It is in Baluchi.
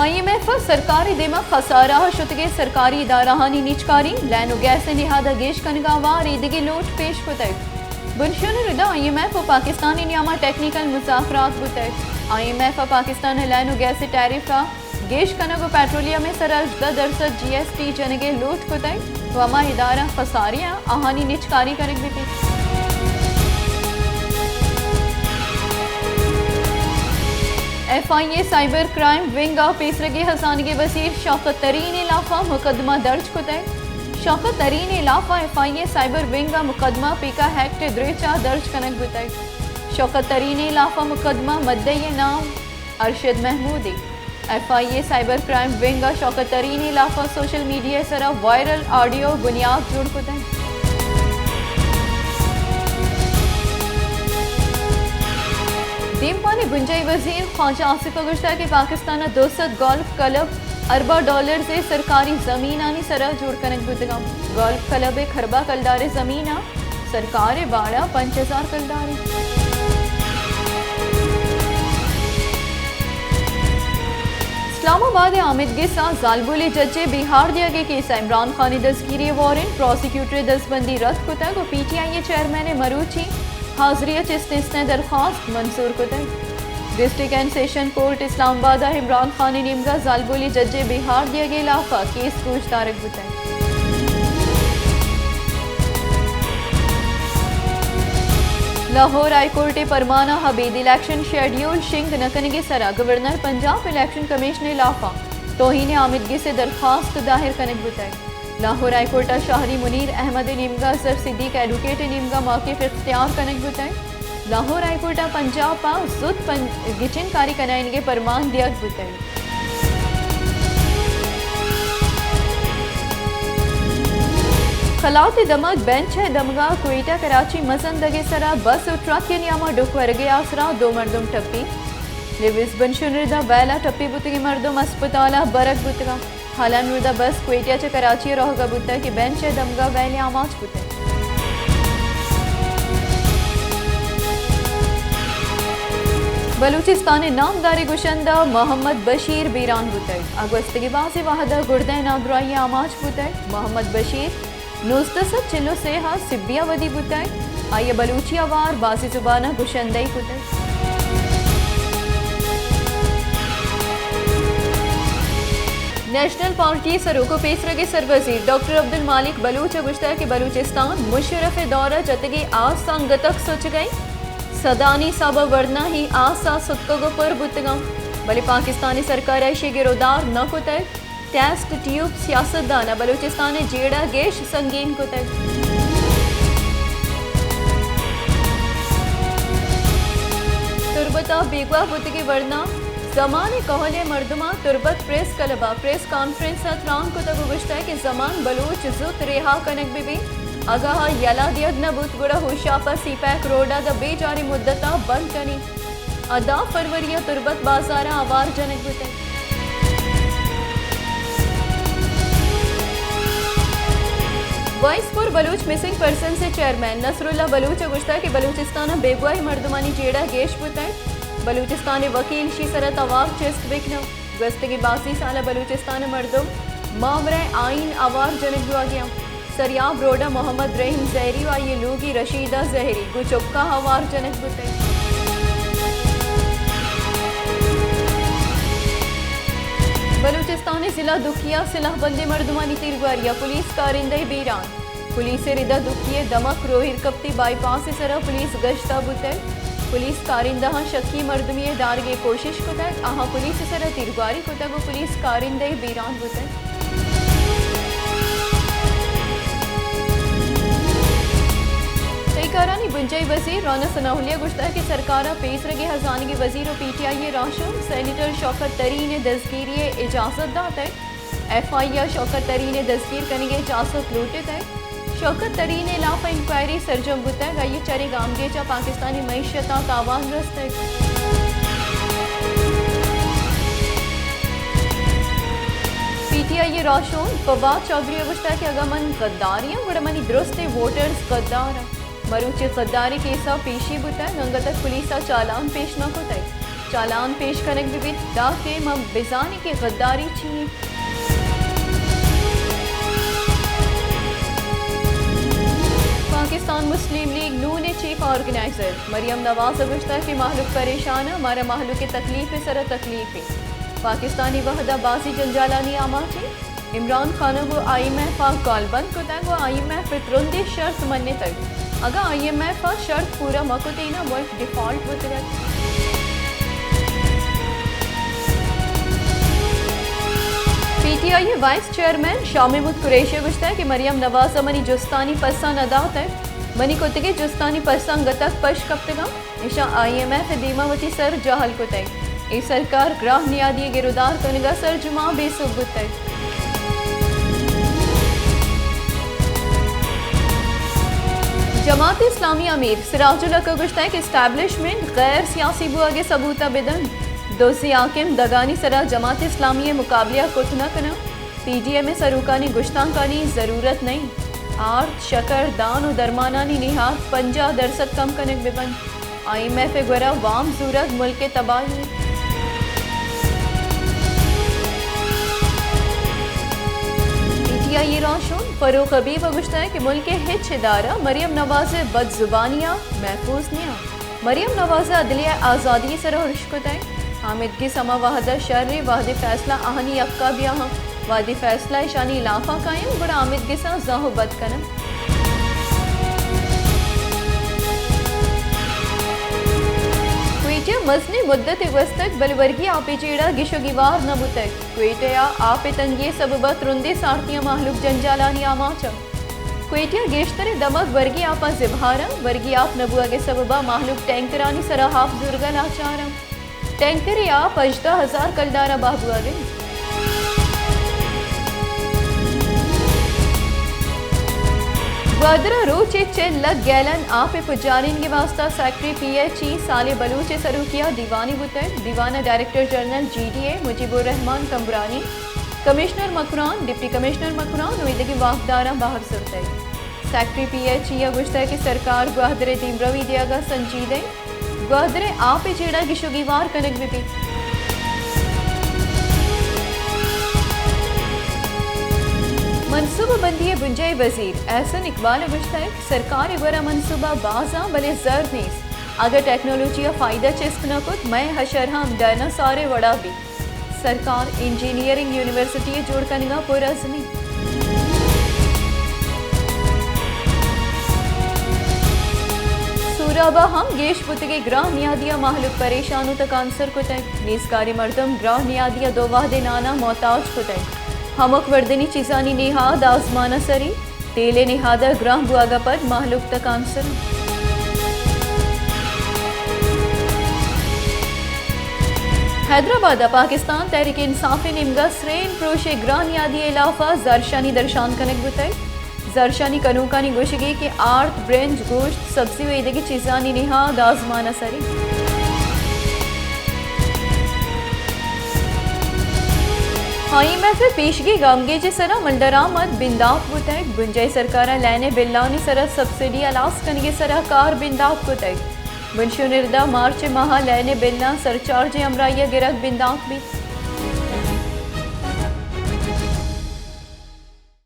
آئی ایم ایف ءَ سرکار ءِ دیما خسارہ ءَ شتگیں سرکاری ادارہانی نجکاری، لین و گیس ءِ نہاد ءَ گیش کنگ ءَ ہوار ایدگہ لوٹ پیش کتگ۔ بنشون ءِ ردا آئی ایم ایف و پاکستان ءِ نیاما ٹیکنیکل مذاکرات بوتگ۔ آئی ایم ایف ءَ پاکستان ءِ لین و گیس ءِ ٹیرف ءَ گیش کنگ و پیٹرولیم ءِ سرا ہژدہ درسد جی ایس ٹی جنگ ءِ لوٹ کتگ و ہما ادارہ خساری ءَ آہانی نجکاری کنگ بہ بیت۔ ایف آئی اے سائبر کرائم ونگ ءَ پیسرگیں ہزانگی وزیر شوکت ترین ءِ لاف ءَ مقدمہ درج کتگ۔ شوکت ترین ءِ لاف ءَ ایف آئی اے سائبر ونگ ءَ مقدمہ پیکا ایکٹ ءِ دریچ ءَ درج کنگ بوتگ۔ شوکت ترین ءِ لاف ءَ مقدمہ مدعی ءِ نام ارشد محمود اِنت۔ ایف آئی اے سائبر کرائم ونگ ءَ شوکت ترین ءِ لاف ءَ سوشل میڈیا ءِ سرا وائرل آڈیو بنیاد جوڑ کتگ۔ دیمپان ءِ بنجاہی وزیر خواجہ آصف ءَ گوشتگ کہ پاکستان ءَ دو سد گولف کلب ارباں ڈالرز ءِ سرکاری زمینانی سرا جوڑ کنگ بوتگ اَنت۔ گولف کلب ءِ کھربا کلدار ءِ زمین ءَ سرکار ءِ باڑہ پنچ ہزار کلدار اِنت۔ اسلام آباد ءِ آمید گس ءَ زالبولے جج ءِ بیہار دیگ ءِ کیس ءَ عمران خان ءِ دزگیری ءِ وارنٹ، پراسیکیوٹر ءِ دزبندی رد کتگ و پی ٹی آئی ءِ چیئرمین ءِ مروچی حاضری ءَ چست نیستیں درخواست منظور کتگ۔ ڈسٹرکٹ اینڈ سیشن کورٹ اسلام آباد ءَ عمران خان ءِ نیمگ ءَ زالبولی جج ءِ بیہار دیگ ءِ ہلاپ ءَ کیس گوشدارگ بوتگ۔ لاہور ہائی کورٹ ءِ پرمان ءَ ابید الیکشن شیڈیول شنگ نہ کنگ ءِ سرا گورنر پنجاب الیکشن کمیشن ءِ ہلاپ ءَ توہین آمید گس ءِ درخواست داہر کنگ بوتگ۔ لاہور ہائی کورٹ ءَ شہری منیر احمد ءِ نیمگ ءَ اظہر صدیق ایڈووکیٹ ءِ نیمگ ءَ موقف اختیار کنگ بوتگ۔ لاہور ہائی کورٹ ءَ پنجاب ءَ زوت پن-، گچین کاری کنائینگ ءِ پرمان دیگ بوتگ۔ کلات ءِ دمگ بینچ ءِ دمگ ءَ کوئٹہ کراچی مزن دگ ءِ سرا بس و ٹرک ءِ نیام ءَ ڈکھ ورگ ءِ آسرا دو مردم ٹپی۔ لیویز بنشن ءِ ردا ویل ءَ ٹپی بوتگیں مردم ہسپتال ءَ برگ بوتگ اَنت۔ حالان ردا بس کوئٹہ چہ کراچی ءَ روگ ءَ بوتگ کہ بینچ ءِ دمگ ءَ ویل ءِ آماچ بوتگ۔ بلوچستان ءِ نامداریں گشندہ محمد بشیر بیران بوتگ۔ آ گوستگیں بازیں وہد ءَ گردہ ءِ نادراہی ءِ آماچ بوتگ۔ محمد بشیر نوزدہ سد چل و سے ءَ سبی ءَ ودی بوتگ۔ آئی ءَ بلوچی ءِ ہوار بازیں زبان ءَ گشندہی کتگ۔ نیشنل پارٹی ءِ سروک و پیسرگیں سروزیر ڈاکٹر عبدالمالک بلوچ ءَ گوشتگ کہ بلوچستان مشرف ءِ دور ءَ جتگیں آس ءَ انگتک سچگ ءَ اِنت۔ سدانی حساب ءَ ورنا اے آس ءَ ستکگ و پر بوتگ اَنت، بلے پاکستان ءِ سرکار ءَ ایشی ءِ گرودار نہ کتگ۔ ٹیسٹ ٹیوب سیاستدان ءَ بلوچستان ءِ جیڑہ گیش سنگین کتگ۔ تربت ءَ بیگواہ بوتگیں ورنا زمان ءِ کہول ءِ مردماں تربت پریس کلب ءَ پریس کانفرنس ءَ تران کتگ و گوشتگ کہ زمان بلوچ زوت ریہا کنگ بہ بیت، اگاں آ یلہ دیگ نہ بوت گڑا ہوشاپ ءَ سی پیک روڈ ءَ داں بے جاریں مدت ءَ بند کنیت۔ ءُ دہ فروری ءَ تربت بازار ءَ آوار جنگ بوتگ۔ Voice for Baloch missing persons ءِ چیئرمین نصر اللہ بلوچ ءَ گوشتگ کہ بلوچستان ءَ بیگواہیں مردمانی جیڑہ گیش بوتگ۔ بلوچستان ءِ وکیل ایشی سر ءَ توار چست بہ کناں۔ گوستگیں بازیں سال ءَ بلوچستان ءِ مردم مامرءِ آئین آوار جنگ بوہگی اَنت۔ سریاب روڈ ءَ محمد رحیم زہری ءُ آئی ءِ لوگی رشیدہ زہری گوں چکاں ہوار جنگ بوتگ۔ بلوچستان ءِ ضلع دکی ءَ سلاہ بندیں مردمانی تیرگواری ءَ پولیس کارندہ بیران۔ پولیس ءِ رد ءَ دکی ءِ دمک روہیرکپتی بائی پاس ءِ سر ءَ پولیس گشت ءَ بوتگ۔ پولیس کارندہاں شکی مردمے ءِ دارگ ءِ کوشش کتگ، آہاں پولیس ءِ سر ءَ تیرگواری کتگ ءُ پولیس کارندہ بیران بوتگ۔ تہکارانی بنجاہی وزیر رانا ثناء اللہ ءَ گوشتگ کہ سرکار ءَ پیسرگیں ہزانگی وزیر ءُ پی ٹی آئی ءِ راہشون سینیٹر شوکت ترین ءِ دزگیری ءِ اجازت داتگ۔ ایف آئی ءَ شوکت ترین ءِ دزگیر کنگ ءِ اجازت لوٹتگ۔ شوکت ترین ءِ ہلاپ ءَ انکوائری سرجم بوتگ، آئی ءِ چرے گامگیج ءَ پاکستانی معیشت ءَ تاوان رستگ۔ پی ٹی آئی ءِ راہشون فواد چوہدری ءَ گوشتگ کہ اگاں من غدارے آں گڑا منی درستیں ووٹرز غدار اَنت۔ مروچی غداری کیس ءَ پیشی بوتگ، انگت ءَ پولیس ءَ چالان پیش نہ کتگ۔ چالان پیش کنگ بہ بیت، تاکہ ما بزانیں کہ غداری چی انت۔ پاکستان مسلم لیگ نون ءِ چیف آرگنائزر مریم نواز ءَ گوشتگ کہ مہلوک پریشان ءَ، مارا مہلوک ءِ تکلیف ءِ سرا تکلیف انت۔ پاکستانی وھد ءَ بازیں جنجالانی آماچ انت۔ عمران خان ءَ گوں آئی ایم ایف ءَ کال بند کتگ ءُ آئی ایم ایف ءِ ترندیں شرط منتگ۔ اگاں آئی ایم ایف ءَ شرط پورا مہ کتیں نا، ملک ڈیفالٹ بوتگ ات۔ پی ٹی آئی ءِ وائس چیئرمین شاہ محمود قریشی ءَ گوشتگ کہ مریم نواز ءَ منی جستانی پسہ نہ داتگ، منی کتگیں جستانی پسہ انگت پش کپتگ انت۔ ایشاں آئی ایم ایف ءِ دیما وتی سر جہل کتگ۔ اے سرکار گراہ نیادی ءِ گرودار کنگ ءَ سرجماں بے سوب بوتگ۔ جماعت اسلامی امیر سراج الحق ءَ گوشتگ کہ اسٹیبلشمنٹ غیر سیاسی بوگ ءِ ثبوت ءَ بدنت۔ دزیں حاکم دگانی سرا جماعت اسلامی ءِ مقابلہ ءَ کت نہ کناں۔ پی ڈی ایم ءِ سروکانی گشتانکانی ضرورت نہ انت۔ آرت، شکر، دان ءُ درمانانی نہاد پنجاہ درسد کم کنگ بہ بنت۔ آئی ایم ایف ءِ گورا وام زورگ ملک ءِ تباہی انت۔ پی ٹی آئی ءِ راہشون فروخ حبیب ءَ گوشتگ کہ ملک ءِ ہچ ادارہ مریم نواز ءِ بدزبانی ءَ محفوظ نیاں۔ مریم نواز ءَ عدلیہ ءِ آزادی ءِ سرا ارش کتگ۔ آمدگس ہما وہد ءَ شر انت، وہدے فیصلہ آہانی حق ءَ بیاہاں۔ وہدے فیصلہ اشانی ہلاف ءَ کاینت، گڑا آمدگساں زاہ ءُ بد کناں۔ کوئٹہ ءَ مزنیں مدتے گوستگ، بلے ورگی آپ ءِ جیڑہ گیش ءُ گیوار نہ بوتگ۔ کوئٹہ ءَ آپ ءِ تنگی ءِ سبب ءَ ترندیں سارتیاں مہلوک جنجالانی آماچ انت۔ کوئٹہ ءَ گیشتریں دمگ ورگی آپ ءَ زبہر انت۔ ورگی آپ نہ بوگ ءِ سبب ءَ مہلوک ٹینکرانی سرا آپ زورگ ءَ لاچار انت۔ ٹینکر ءِ آپ ہژدہ ہزار کلدار ءَ بہا بوگ ءَ انت۔ گوادر ءَ روچ ءَ چل لکھ گیلن آپ ءِ پجارینگ ءِ واستہ secretary P H E Saleh Baloch ءِ سروکی ءَ دیوانے بوتگ۔ دیوان ءَ director general G D A Mujib Ur-Rahman Kambrani, commissioner Makran, deputy commissioner Makran ءُ ایدگہ واکداراں بہر زرتگ۔ سیکرٹری پی ایچ ای ءَ گوشتگ کہ سرکار گوادر ءِ دیمروی دیگ ءَ سنجیدہ انت، گوادر ءِ آپ ءِ جیڑہ گیش ءُ گیوار کنگ بہ بیت۔ منصوبہ بندی ءِ بنجاہی وزیر احسن اقبال ءَ گوشتگ، سرکار ءِ گورا منصوبہ باز انت، بلے زر نیست۔ اگاں ٹیکنالوجی ءَ فائدہ چست نہ کت، مئے حشر ہم ڈائناسور ءِ وڑا بیت۔ سرکار انجینئرنگ یونیورسٹی ءِ جوڑ کنگ ءَ پرعزم انت۔ سوراب ءَ ہم گیش بوتگیں گراں نیادی ءَ مہلوک پریشان ءُ تکانسر کتگ۔ نیزگاریں مردم گراں نیادی ءَ دو وہدے نان ءَ محتاج کتگ۔ ہمک وردنی چیزانی نہاد آزمان ءَ سری۔ تیل ءِ نہاد ءِ گران بوگ ءَ پد مہلوک تکانسر انت۔ حیدرآباد ءَ پاکستان تحریک انصاف ءِ نیمگ ءَ سرین پروش ءِ گران نیادی ءِ ہلاف ءَ زہرشانی درشان کنگ بوتگ۔ زہرشانی کنوکانی گوشگ انت کہ آرت، برنج، گوشت، سبزی ءُ ایدگہ چیزانی نہاد آزمان ءَ سر انت۔ آئی ایم ایف ءِ پیشگی گامگیج ءِ سرا ملڈرآمد بندات بوتگ۔ بنجاہی سرکار ءَ لین ءِ بلانی سرا سبسڈی ہلاس کنگ ءِ سرا کار بندات کتگ۔ بنشون ءِ ردا مارچ ءِ ماہ ءَ لین ءِ بلاں سرچارج ءِ ہمراہی ءَ گرگ بندات بیت۔